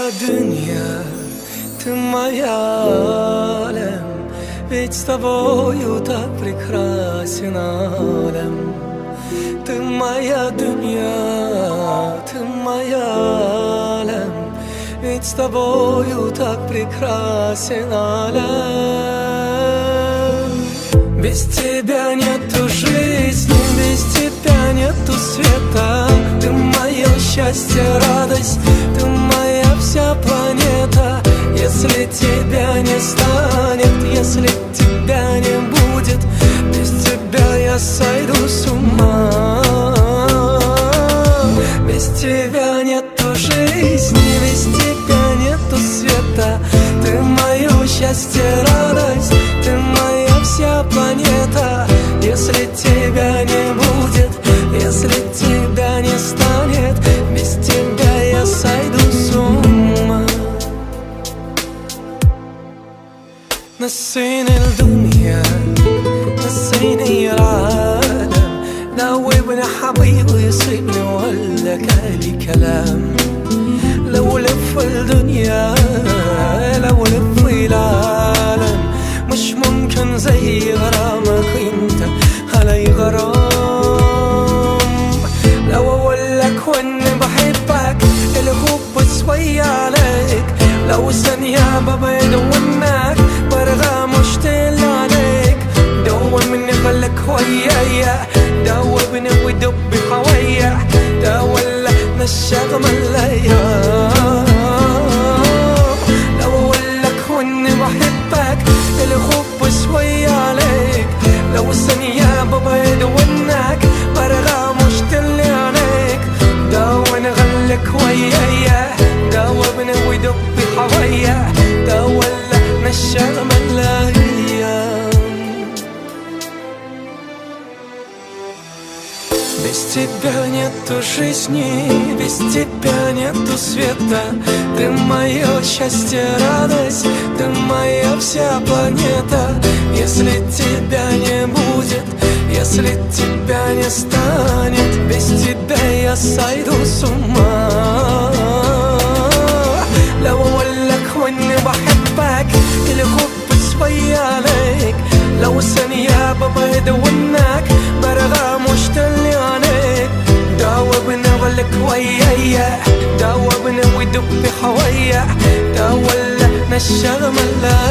Моя dünya, ты моя алем, ведь с тобою так прекрасен алем. Ты моя dünya, ты моя алем, ведь с тобою так прекрасен алем. Без тебя нету жизни, без тебя нету света. Ты мое счастье, радость, ты моя вся планета. Если тебя не станет, если тебя не будет, без тебя я сойду с ума. Без тебя нету жизни, без тебя нету света. Ты мое счастье, радость, ты моя вся планета. Если тебя не будет, если тебя не станет, без тебя я сойду с ума. نسيني الدنيا، نسيني العالم، ناوبني حبيبي يصيبني ولا كالي كلام. لو لف الدنيا، لو لف العالم، مش ممكن زي غرامك انت علي غرام. لو اقولك واني بحبك الحب شوية عليك، لو ثانية ببعد عنك برغى مشتاق عليك. دومني خلك ويايا، دوبني ودبي حويا، ده ولا نشغم الايام. لو اقولك واني بحبك الحب شوية عليك، لو ثانية ببعد عنك برغى مشتاق عليك. دوبني خلك ويايا، دوبني ودبي حويا، ده ولا نشغم الايام. Без тебя нету жизни, без тебя нету света. Ты мое счастье, радость, ты моя вся планета. Если тебя не будет, если тебя не станет, без тебя я сойду с ума. لو اقولك واني بحبك الحب شوية عليك، لو ثانية ببعد عنك برغى مشتاق عليك. دوبني غلك ويايا، دوبني ودبي حويا، ده ولا نشغم الايام.